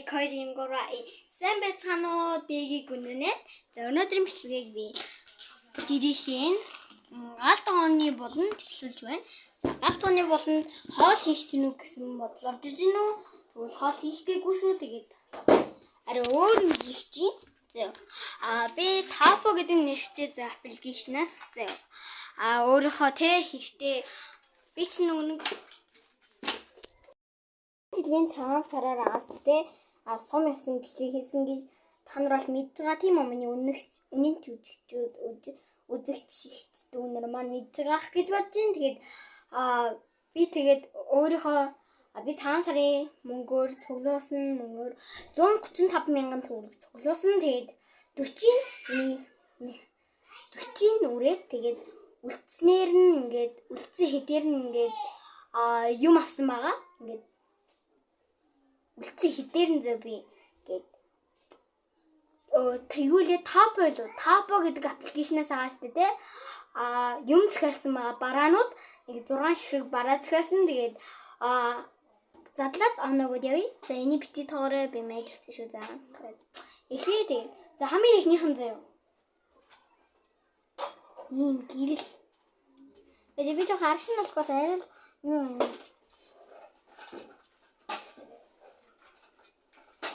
1 2 3. Сайн байцгаана уу? Дэгийг үнэнэ. За, өнөөдрийн бичлэгийг би гэрийнхээ гал тогооны буланд эхлүүлж байна. За, гал тогооны буланд хоол хийх чинь үү гэсэн бодол орж иж гинүү. Тэгвэл хоол хийх гээгүй шүү. Тэгээд арай өөр юм хийх чинь. За. Би Tapo гэдэг нэртэй за аппликейшнаас за. Өөрийнхөө те хэрэгтэй би ч нүг жилийн цагаан сараар агаас те сум явсан бичлэг хийсэн гэж та нар бол мэдж байгаа, тийм үү? Миний үнэгч үнэнч үзэгчүүд, үзэгч ихч дүүнер маань мэдж байгаа ах гэж бодож байна. Тэгээд би тэгээд өөрийнхөө би цагаан сарын мөнгөөр цуглуулсан мөнгөөр 135 мянган төгрөг цуглуулсан. Тэгээд 40-ийн үрээд тэгээд үлдснээр нь ингээд үлдсэн хэдээр нь ингээд юм авсан байгаа. Ингээд үлдсэн хэдээр нь зөө би ингээд тэгүүлээ Tapo байлуу. Tapo гэдэг аппликейшнаас аваас тээ юм захиалсан байгаа бараанууд нэг 6 ширхэг бараа захиалсан. Тэгээд задлаад оноогод явъя. За, эний бити тоорой би мэйжилсэн шүү. За, эхлэе тэгээд. За, хамгийн эхнийх нь заяа. Ийм гэрэл. Би жоох аршин болохгүй арай л юм.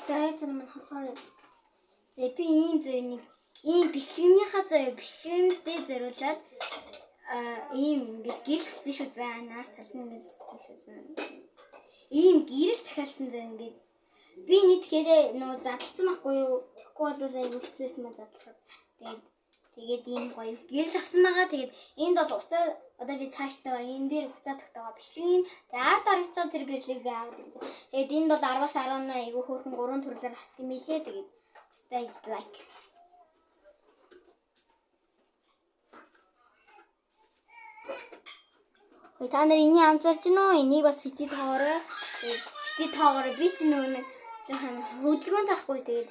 За, яа зэрэг мань хасаар. За, би ийм зөө нэг ийм бичлэгнийхаа зөө бичлэгэндээ зориулаад ийм ингээд гэрэл хийсэн шүү. За, наар тал нь ингээд хийсэн шүү. За, ийм гэрэл захиалсан зөө ингээд би нэг тэгэхээр нөгөө задлсан байхгүй юу? Тэгэхгүй бол айгүй хэцүү байсан маа задлахад. Тэгээд ийм гоё гэрэл авсан байгаа. Тэгээд энд бол уцаа одоо би цаашдаа энэ дээр уцаа тогтоогоо бичлэгийн тэгээд ард дарагч байгаа тэр гэрлийг би аваад ирсэн. Тэгээд энд бол 10-аас 10 айгүй хөөрхөн 3 төрлөөр авсан юм билээ. Тэгээд stay like. Ой, та нар энийг анзаарч гин үү? Энийг бас бити тоогоорой. Тэгээд бити тоогоорой. Би ч нөгөө нэг жоохон хөдөлгөөн таахгүй. Тэгээд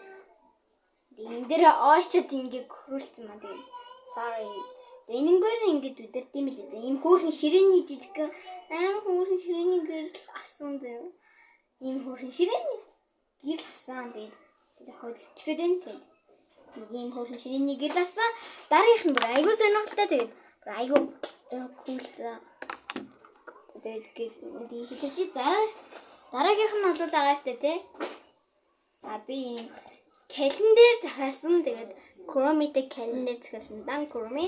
энэ дээр ойчод ингээд хөрүүлсэн маа. Тэгээд sorry. За, энэнгээр ингээд үдэрт юм билээ. За, ийм хөөрхөн ширээний жижигхэн аим хөөрхөн ширээний гэрэл авсан зөө. Ийм хөөрхөн ширээний гэрэл авсан. Тэгээд жоохон хөдөлчихгээд байна. Тэгээд нэг ийм хөөрхөн ширээний гэрэл авсан. Дараагийнх нь бүр айгүй сонирхолтой. Тэгээд бүр айгүй хүлцээ. Тэгээд дийшилж дараагийнх нь бол байгаа сте тий. Би ийм календар захиалсан. Тэгээд Chrome-тэй календар захиалсан. Дан Chrome.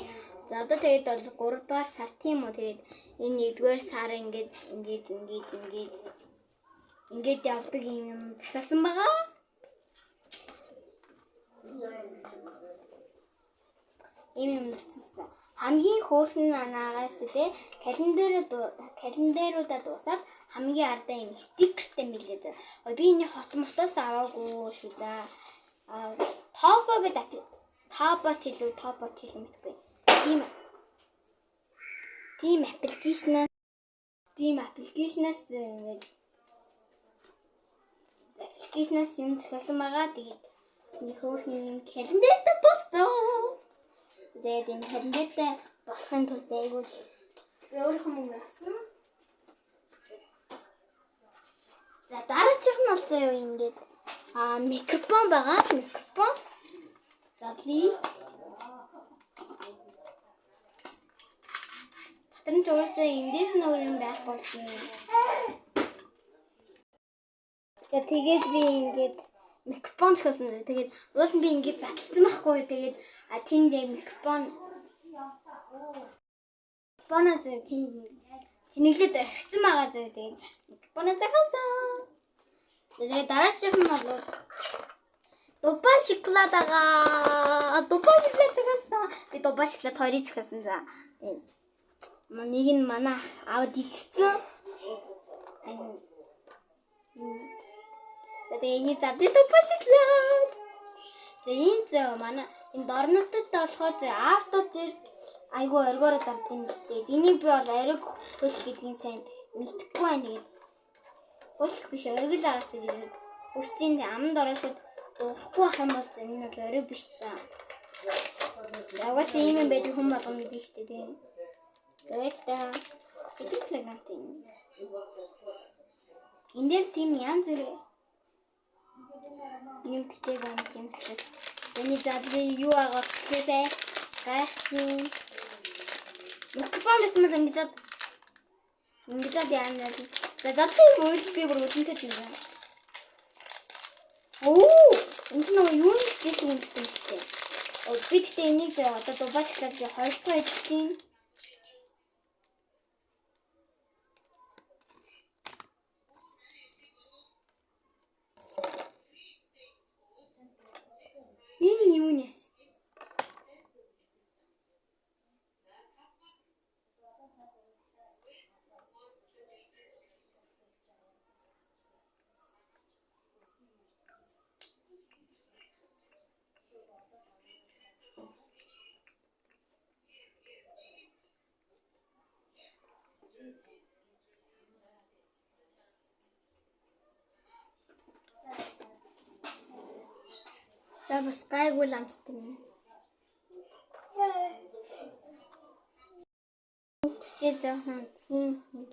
За, одоо тэгээд бол 3 дугаар сар тийм үү. Тэгээд энэ 1-р сар ингээд ингээд ингээд ингээд ингээд явдаг юм юм захиалсан байгаа. Ийм юм захиалсан. Хамгийн хөөрхөн анаагаас тий календаруудаа дуусаад хамгийн ардаа ийм стикертэй мэлээ зөө. Би энэ хот мотоос аваагүй шүү. За, Tapo гэдэг Tapo ч илүү Tapo ч илүү мэдгүй. Тийм аппликейшнаас ингээд аппликейшнаас юм захиалсан байгаа. Тэгээд нэг хөөрхөн юм календартай болсон. Тэгээд энэ календартай болохын тулд айгүй өөрийнхөө мөнгө авсан. За, дараачих нь бол заяа ингээд микрофон байгаа. Микрофон. Задлаа. Дотор нь ч угаасаа эндээс нь өөр юм байхгүй болсон. За, тэгээд би ингээд микрофон захиалсан. Тэгээд уул нь би ингээд задлсан байхгүй. Тэгээд тэнд яг микрофон зөв тэнд цэнэглээд орхисон байгаа зөв. Тэгээд микрофоно захиалсан. Тэгээд дараачих нь бол Дубай шоколад байгаа. Дубай шоколад захиалсан. Би Дубай шоколад хоёрыг захиалсан. За. Тэгээд нэг нь манай ах аваад идсэн. За, тэгээ энийг задлаа Дубай шоколад. За, энэ зөө манай энэ дорнотод болохоор зөө авто дээр айгүй оргиороо зардаг юм л дээ. Энийг би бол ориг хөл гэдгийг сайн мэдэхгүй байна. Тэгээд хөлөх биш оргил агаас тэгээд үсчийн аманд ороошод уурахгүй байх юм бол энэ бол ориг биш за. Угаасаа ийм юм байдаг хүн болгон мэдэн штэ тийм. За, байж та. Хэдэн килограмтай юм. Энэ дээр тийм янз бүр Юм бичээг байна юм учраас. Эний задлын юу байгаа гэхээсээ гайхсан. Микрофон байсан бол ингэж яана. За задлын үйл би бүр өдөнтэй юм байна. Оо, энэ ч нөгөө юу хийсэн юм бэ гэдэг. Би тэгтээ энийг заа одоо дубаашлаад би хоёр дахь хийж чинь. Энэ юу нэс? За бас гайгүй л амттай юм. Тэгтээ жоохон тийм юм.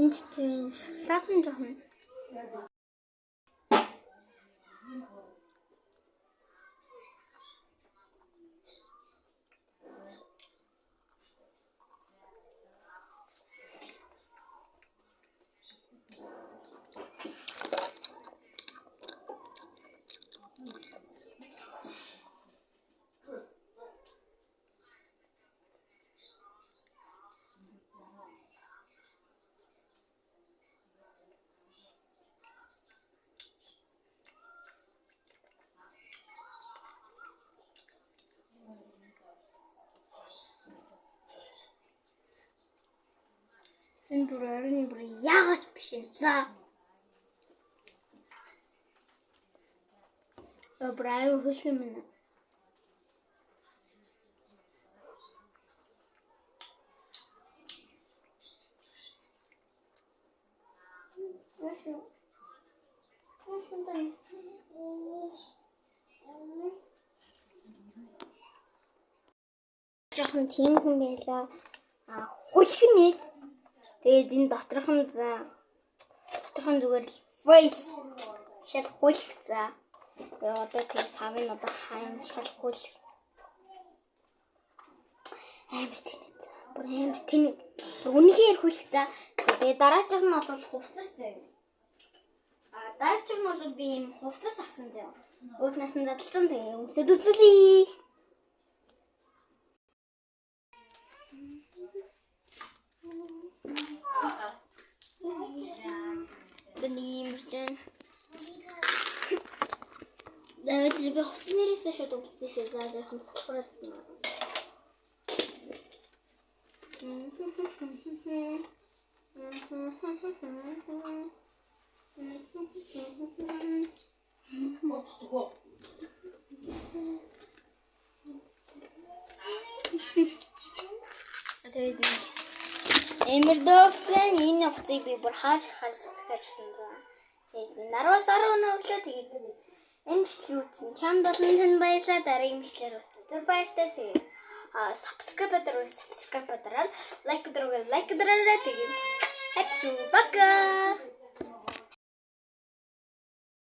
Энд тийм шоколад нь жоохон энэ бүр оройн бүр яагаад ч биш юм. За. Бүр аюу хөшгөн минь. Жохон тийм хүн байлаа. А хүлхэн нээж. Тэгээд энэ доторх нь за доторх нь зүгээр л фейл шал хүлх за. Тэгээ одоо тэг савын одоо хайн шал хүлх. Амар тэнэг за. Бүр амар тэнэг. Бүр үнэхээр хүлх за. Тэгээ дараачих нь бол хувцас заяа. А дараачих нь бол би ийм хувцас авсан заяа. Өөднөөс нь задлсан тэгээ өмсөд үзлээ. Ийм Тэгээд би хувцас нэрээсээ шууд өмссөн шүү. За жоохон салхураадсан. Тэгээд Эмэр дөөвцэн энэ хувцсыг би бүр хааш харж захиалсан. Тэгээд нараас 10 өглөө тэгээд энэ бичлэг үзсэн. Чамд болон танд баярлалаа. Дараагийн бичлэгээр уулзлаа. Баяртай. Тэгээд subscribe дараарай, subscribe дараарай, лайк дараарай, лайк дараарай. Тэгээд хачуу бака.